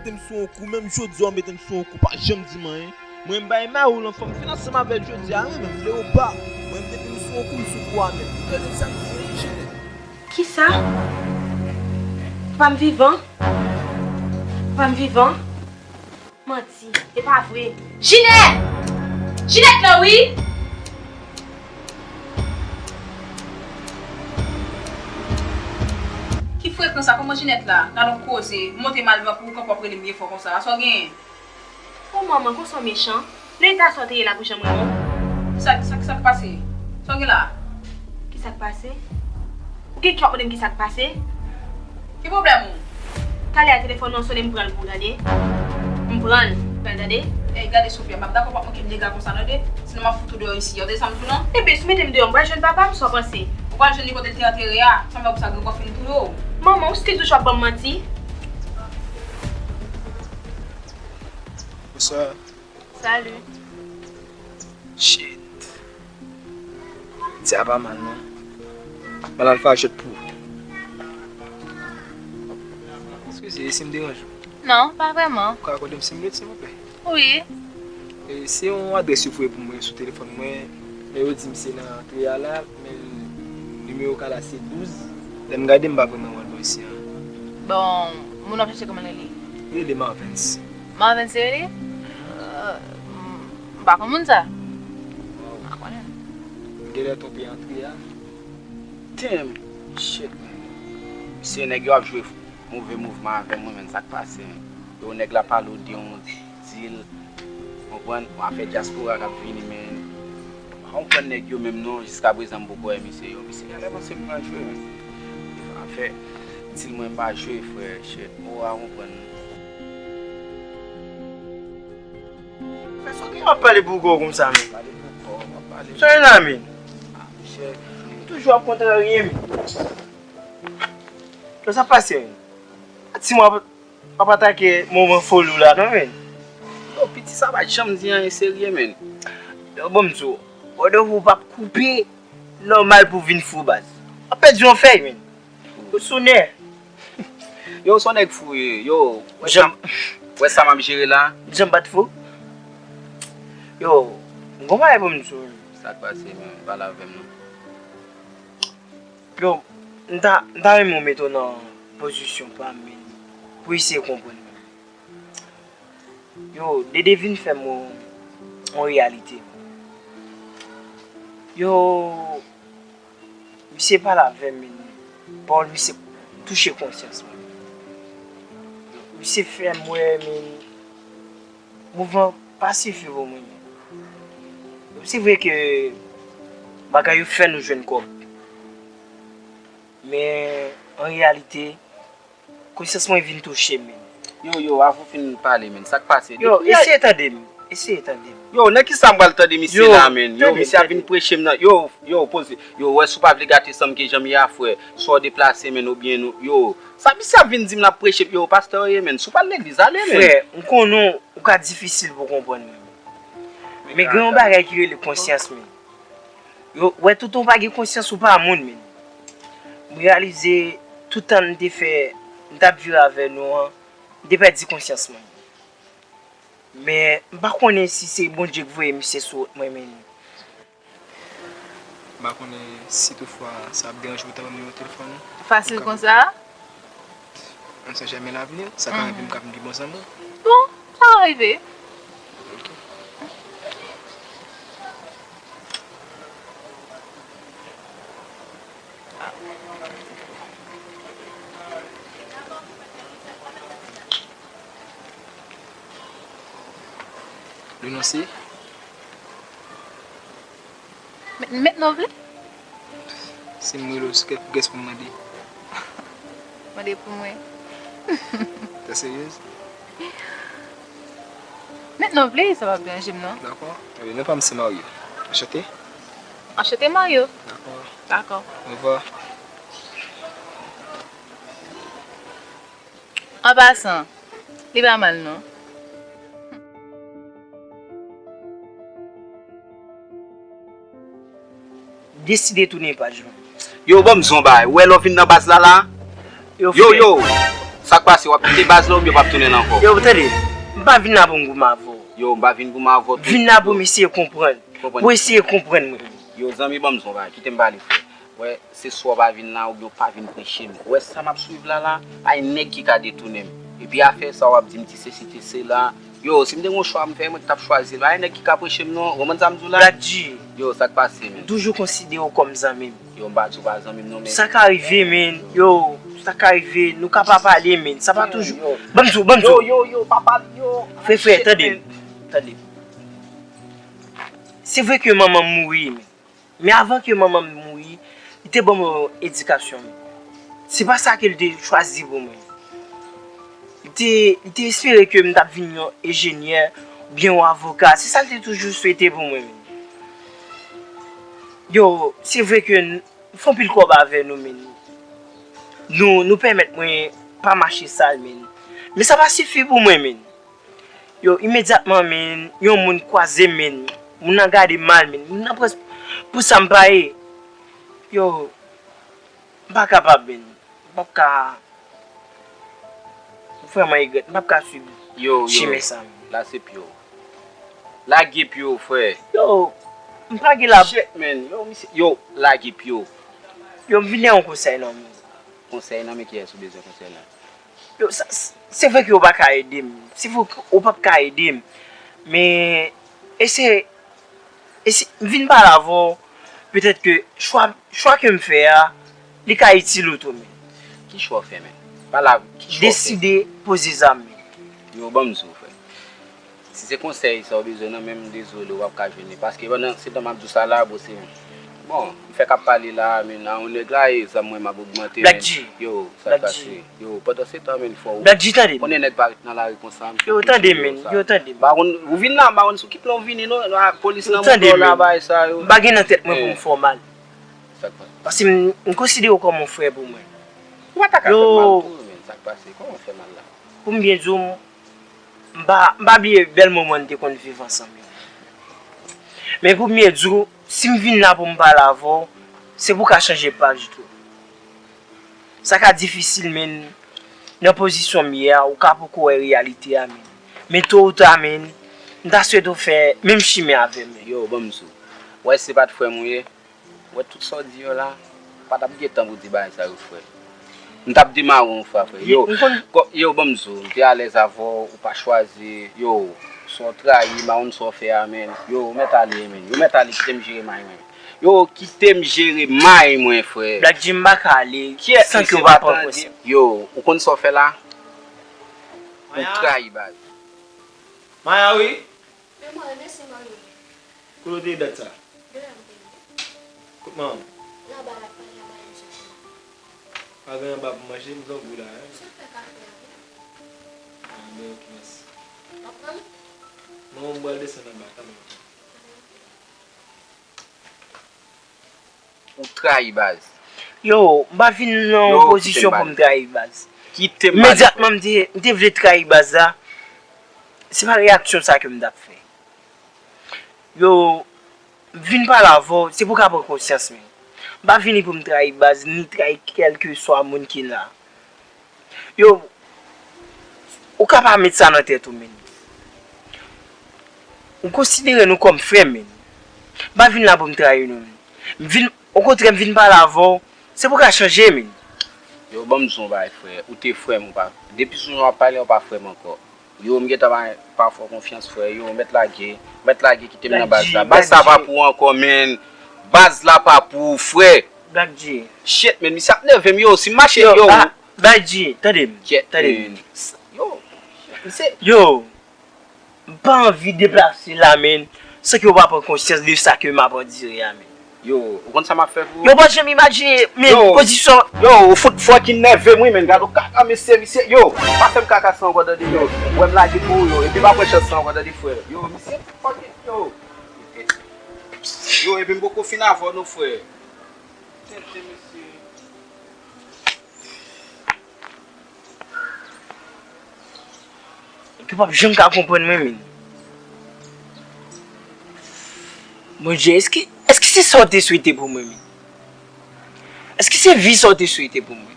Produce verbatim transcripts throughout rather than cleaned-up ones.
Mete m sou yon kou, menm jodi a w mete m sou yon kou, pa janm di m anyen. Mwen, m bay mari w lan fò m fin ansanm avè l jodi a, wi, men m vle w pa. Mwen, m depi m sou yon kou, m sou kou a nèt. Ou tande sa m di, Jinèt? Kisa? Papa m vivan? Papa m vivan? Manti, e pa vre. Jinèt! Jinèt la, wi! Ki frekan sa? Kòman Jinèt la? Gad on koze, monte malvan pou ou kanpe w ap rele m byen fò konsa. Sa w genyen? O manman, konsa w mechan. Nan eta sa w te ye la pou janm renmen w? Sa, sa, sa k pase? Sa w gen la? Kisa k pase? Ou gen kè w ap mande m kisa k pase? Ki pwoblèm ou? Talè a telefòn nan sonnen, m pran l pou w tande. M pran l, pran l tande. Ey, gade Sofia, m ap dakò pa manke m dega konsa tande. Sinon m ap fout ou deyò isi a. Ou tande sa m di w lan? Ebyen, si w mete m deyò, m pral jwenn papa m, sa w panse? Ou pral jwenn li kote l te antere a. Sa m fè pou sa, gen kò fin touye w. Manman, ou still toujou ap ban m manti? Bonswa. Salut. Shit. Ti a pa mal non. M al al fè achèt pou ou. Eskize si m deranje w. Non, pa vrèman. Ou ka akòde m senk minit, silvouplè? Wi. E, se yon adrès yo voye pou mwen sou telefòn mwen, men yo di m se nan antre a la, men nimewo kay la se douz. Lè m gade, m pa vrèman wè l bò isi a. Bon, moun w ap chèche kòman l rele? Li rele Marvens. Marvens se rele? Euh, m pa konn moun sa. M pa konnen. M genlè twonpe antre a. Damn! Shit, man. Mesye, nèg yo ap jwe move mouvman avè mwen, man. Sa k pase, man? Yo, nèg la pale w de yon dil, konprann? Yon afè dyaspora k ap vini, man. M pa konprann nèg yo menm non, jiskaprezan m poko wè misye. Yo, misye genlè panse m pa jwe, man. Afè dil mwen pa jwe, frè, shit. Ou a konprann. Frè, sa w gen w ap pale pou kò w konsa, men? Pale pou kò, m ap pale. Sa w gen la, men? Ah, chèf. Ou toujou ap kontrarye m. Yo, sa pase, men? Ti mwen ap, ap atake moman foli w la, non, men? Yo, piti sa pa janm di anyen serye, men. Yo, bon, m di w, wè w p ap koupe, nòmal pou w vin fou, baz. W ap pèdi yon fèy, men. Ou sou nè. Yo, w se yon nèg fou, ye. Yo, wè sa, wè sa m ap jere la. Jan m pa t fou. Yo, m gon bagay pou m di w. Sa k pase, men? Pale avè m, non. Yo, m ta, m ta renmen w mete w nan pozisyon pa m, men, pou eseye konprann mwen. Yo, Dede vin fè m yon, yon reyalite. Yo, misye pale avè m, men, pawòl misye touche konsyans mwen. Misye fè m wè, men, mouvman pa sifi pou mwen, men. Se vre ke bagay yo fè nou jwenn kòb. Men, an reyalite, konsyans mwen vin touche m, men. Yo, yo, avan w fin pale, men, sa k pase? Yo, eseye tande m. Eseye tande m. Yo, nan kisa m pral tande misye la, men? Yo, misye ap vin preche m nan. Yo, yo, poze. Yo, wè, si w pa vle gate san m ke jan m ye a, frè. Swa w deplase, men, oubyen nou. Yo, sa misye ap vin di m l ap preche. Yo, pastè w ye, men. Si w pral legliz, ale, men. Frè, m konnen w ka difisil pou w konprann mwen. Men gen yon bagay ki rele konsyans, men. Yo, wè, toutan w pa gen konsyans, ou pa moun, men. M reyalize tout tan m te fè, m t ap viv avè nou an, m te pèdi konsyans mwen. Men, m pa konnen si se Bondye k voye misye sou wout mwen, men. M pa konnen si toutfwa sa ap deranje w ta ban m nimewo telefòn ou. Fasil konsa? On sait jamais l'avenir, sa ka rive m ka vin pi bon zanmi w. Bon, sa ka rive. Ok. Le non se? Met, met non vle? Si m rele w sou kèk pou gès pou m mande. Mande pou mwen. Tè seryez? Met non vle, sa p ap deranje m non. Dakò. Ebyen, non pa m se Mario. Anchante. Anchante Mario. Dakò. Dakò. Orevwa. An pasan, li pa mal non. Deside tounen paj mwen. Yo, ban m di w yon bagay. Ou wè lè w vin nan baz la, la? Yo, yo, frè. Yo, sa, Pase, w ap kite baz la oubyen w p ap tounen la ankò? Yo, tande, m pa vin la pou m goumen avè w. Yo, m pa vin goumen avè w tou. Vin la pou m eseye konprann. Konprann. Pou eseye konprann mwen. Yo, zanmi, ban m di w yon bagay, kite m pale, frè. Wè, se swa w pa vin la oubyen w pa vin preche m. Wè, sa m ap swiv la, la, pa gen nèg ki ka detounen m. Epi afè sa, w ap di m ti sesi, ti sela. Yo, si m te gen yon chwa m fè, mwen t ap chwazi l. Pa gen nèg ki ka preche m, non. Ou konprann sa m di w la? Black G. Yo, sa k pase, men? M toujou konsidere w kòm zanmi m. Yo, m pa di w pa zanmi m non, men. Sa ka rive, men. Yo, sa ka rive. Nou ka pa pale, men. Sa pa toujou. Ban m di w, ban m di w. Yo, yo, yo, pa pale, yo. Frè, frè, tande m. Tande m. Se vre ke manman m mouri, men. Men avan ke manman m mouri, li te ban mwen yon edikasyon, men. Se pa sa ke l te chwazi pou mwen. Li te, li te espere ke m t ap vin yon enjenyè, oubyen yon avoka. Se sa l te toujou swete pou mwen, men. Yo, se vre ke n fè anpil kòb avè nou, men nou, nou pèmèt mwen pa mache sal, men. Men sa pa sifi pou mwen, men. Yo, imedyatman, men, yon moun kwaze m, men. Moun nan gade m mal, men. Moun nan pran pou sa m pa ye. Yo, m pa kapab, men. M p ap ka. M vrèman regrèt. M p ap ka swiv chimen sa, men. Yo, yo, lase pye w. Lage pye w, frè. Yo, m pa gen la. Shit, man. Yo, misye, yo, lage pye w. Yo, m vin yon konsèy nan men w. Konsèy nan men kiyès ou bezwen konsèy la? Yo, sa, s-, se vre ke w pa ka ede m. Se vre ke w p ap ka ede m. Men, eseye, eseye, m vin pale avè w, petèt ke chwa, chwa ke m fè a, li ka itil ou tou, men. Ki chwa w fè, men? Pale avè m. Ki chwa w fè? Deside poze zam, men. Yo, ban m di w, frè. Si se konsèy sa w bezwen nan men m, dezole, w p ap ka jwenn li. Paske pandan se tan m ap di w sa la, bon, se, bon, m fèk ap pale la, men nan yon nèg la, e zam mwen m ap ogmante, men. Black G. Yo, sa k pase? Yo, pandan se tan, men, fò w konnen nèg pa ret nan lari konsa, m sou pye yo, men, sa. Yo, tande m. M pa konn, ou vin la, m pa konn sou ki plan w vini, non, la, polis nan mouda w la, bagay sa yo. M pa gen nan tèt mwen pou m fè w mal. Sa k pase? Paske m, m konsidere w kòm yon frè pou mwen. Ou pa ta ka fè m mal tou, men, sa k pase? Kòman w fè mal la? Pou m byen di w, m pa, m pa bliye bèl moman n te konn viv ansanm yo. Men pou m byen di w, si m vin la pou m pale avè w, se pou w ka chanje paj tou. Sa ka difisil, men nan pozisyon m ye a, ou ka poko wè reyalite a, men. Men to ou ta, men, m ta swete w fè menm chimen avè m, men. Yo, ban m di w. Ou wè, si se pa t frè m ou ye, ou wè tout sa w di yo la, ou pa t ap gen tan pou di bagay sa yo, frè. M t ap demare yon fwa, frè. Yo, yo, ban m di w, m te alèz avè w, ou pa chwazi, yo, sa w trayi, m pa konn sa w fè a, men. Yo, ou mèt ale, men. Yo, mèt ale, kite m jere may mwen. Yo, kite m jere may mwen, frè. Black G, m pa ka ale san ke w pa pran konsyans. Yo, ou konn sa w fè la? Ou trayi, baz. Maya, wi. Men mwen, remèsye mwen, wi. Kote w te ye dat sa? Deyò m te ye. Kot manman m? Laba l ap pale a madanm Sofia. Pa gen anba pou manje, m grangou la, hein. Sa w fè kafe a, wi? Ah, ben, ok, mèsi. W ap pran l? Non, m pral desann anba, tann mwen. Ou trayi, baz. Yo, m pa vin nan yon pozisyon pou m trayi, baz. Yo, kite m pale, frè. Imedyatman, m te, m te vle trayi baz la. Se pa reyaksyon sa ke m t ap fè. Yo, m vin pale avè w, se pou w ka pran konsyans, men. M pa vini pou m trayi baz, ni trayi kèlkeswa moun ki la. Yo, ou ka pa met sa nan tèt ou, men. M konsidere nou kòm frè, men. M pa vin la pou m trayi nou, men. M vin, okontrè, m vin pale avè w, se pou w ka chanje, men. Yo, ban m di w yon bagay, frè. Ou te frè m, ou pa. Depi sou jan w ap pale, ou pa frè m ankò. Yo, m gentan pa, pa fè w konfyans, frè. Yo, mèt lage. Mèt lage, kite m nan baz la. Baz sa pa pou ou ankò, men. Baz la pa pou ou, frè. Black G. Shit, men, misye ap nève m, yo. Si m mache, yo. Black G, tande m. Tande m. Yo, misye. Yo, m pa anvi deplase la, men, san ke w pa pran konsyans de sa ke m ap andire a, men. Yo, ou konn sa m ap fè pou ou? Yo, pa janm imajine, men, pozisyon. Yo, ou fout fò ki nève m, wi, men, gade w kaka mesye, misye. Yo, pa fè m kaka sa ankò, tande, yo. Ou wè m lage pou ou, yo, epi pa pran chans sa ankò, tande, frè. Yo, misye, fucking, yo. Yo, epi m poko fin avè w, non, frè. Tenten, mesye. Yo p ap janm ka konprann mwen, men. Bondye, èske, èske se sa w te swete pou mwen, men? Èske se vi sa w te swete pou mwen?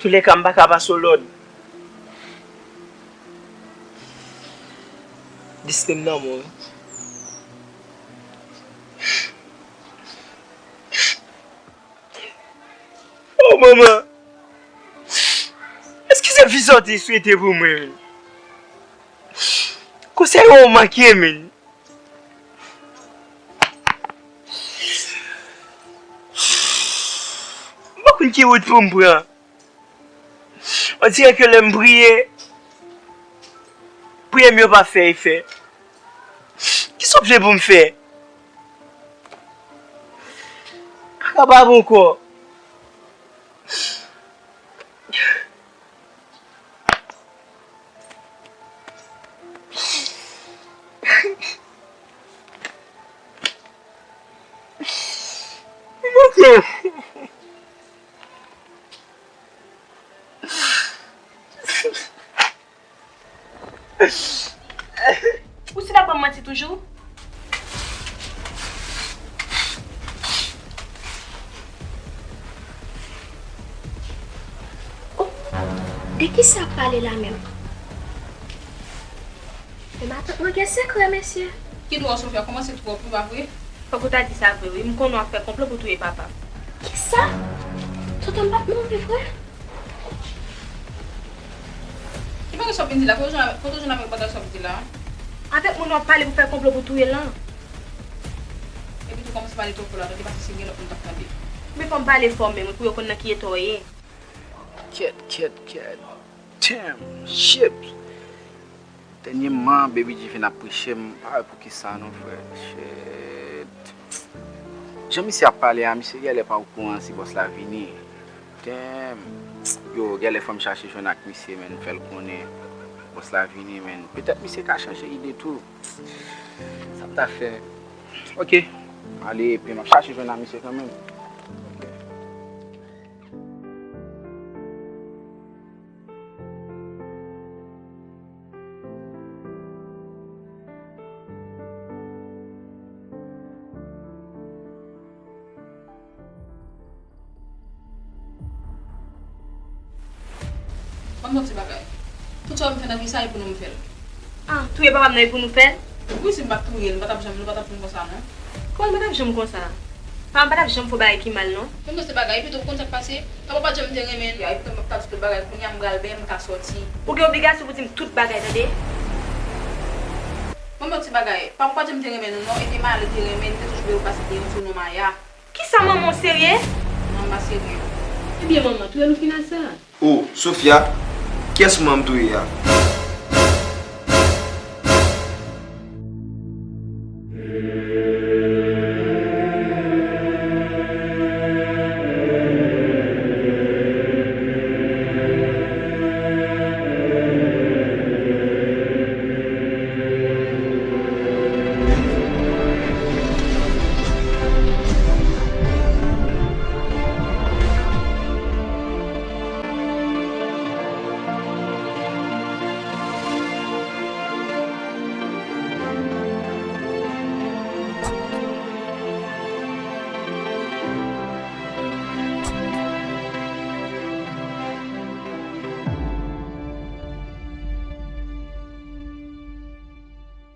Toulèka, m pa ka pase w lòd. Dis m nan, mwen. Oh, manman! Èske se fi sa w te swete pou mwen, menm? Konsèy ou manke, menm. M pa konn ki wout pou m pran. On dirè ke lè m priye, priyè m yo pa fè efè. Kisa w vle pou m fè? Kaka pa bon ankò. Ou sot ap ban m manti toujou? Oh, de kisa ap pale la menm? Men matant mwen gen sekrè, mesye. Ki dwa, Sofia, kòmanse twòp, wi, pa vre? Fòk ou ta di sa vre, wi. M konnen w ap fè konplo pou touye papa m. Kisa? Tonton m pa t move vre? Ki bagay sa w ap vin di la? Kote w jwenn, kote w jwenn avèk bagay sa w ap di la? Avèk moun w ap pale pou fè konplo pou touye l lan. Epi tou kòmanse pale twò fò la, tande, paske si gen lòt moun k ap tande. Men fò m pale fò menm, wi, pou yo konn nan ki eta w ye. Kèt, kèt, kèt. Damn, shit. Dènyèman, Baby G vin ap preche m, m pa wè poukisa non, frè. Shit. Jan misye ap pale a, misye genlè pa okouran si bòs la vini. Damn. Yo, genlè fò m chache jwenn ak misye, menn, fè l konnen bòs la vini, menn. Petèt misye ka chanje ide tou. Sa m ta fè. Ok. Ale, epi m ap chache jwenn ak misye kanmenm. Ok. Ban m yon ti bagay. Tout sa w vin fè nan vi sa, e pou nou m fè l. Ah, touye papa m nan, e pou nou fè l? Wi, si m pa t touye l, m pa t ap janm, nou pa t ap janm konsa, non. Kòman nou pa t ap janm konsa? Papa m pa t ap janm fè yon bagay ki mal, non. Ban m yon ti bagay, epi tou, ou konn sa k pase? Papa w pa t janm te renmen nou. Ya, epi tou, m ap ta di tout bagay, kounye a m pral benyen, m ka sòti. Ou gen obligasyon pou di m tout bagay, tande? Ban m yon ti bagay, papa w pa t janm te renmen nou, non, e te Maya li te renmen, li te toujou vle yo pase te yon sou non Maya. Kisa, manman, w serye? Non, m pa serye. Ebyen, manman, touye nou final sa. Oh, Sofia, kiyès manman m touye a?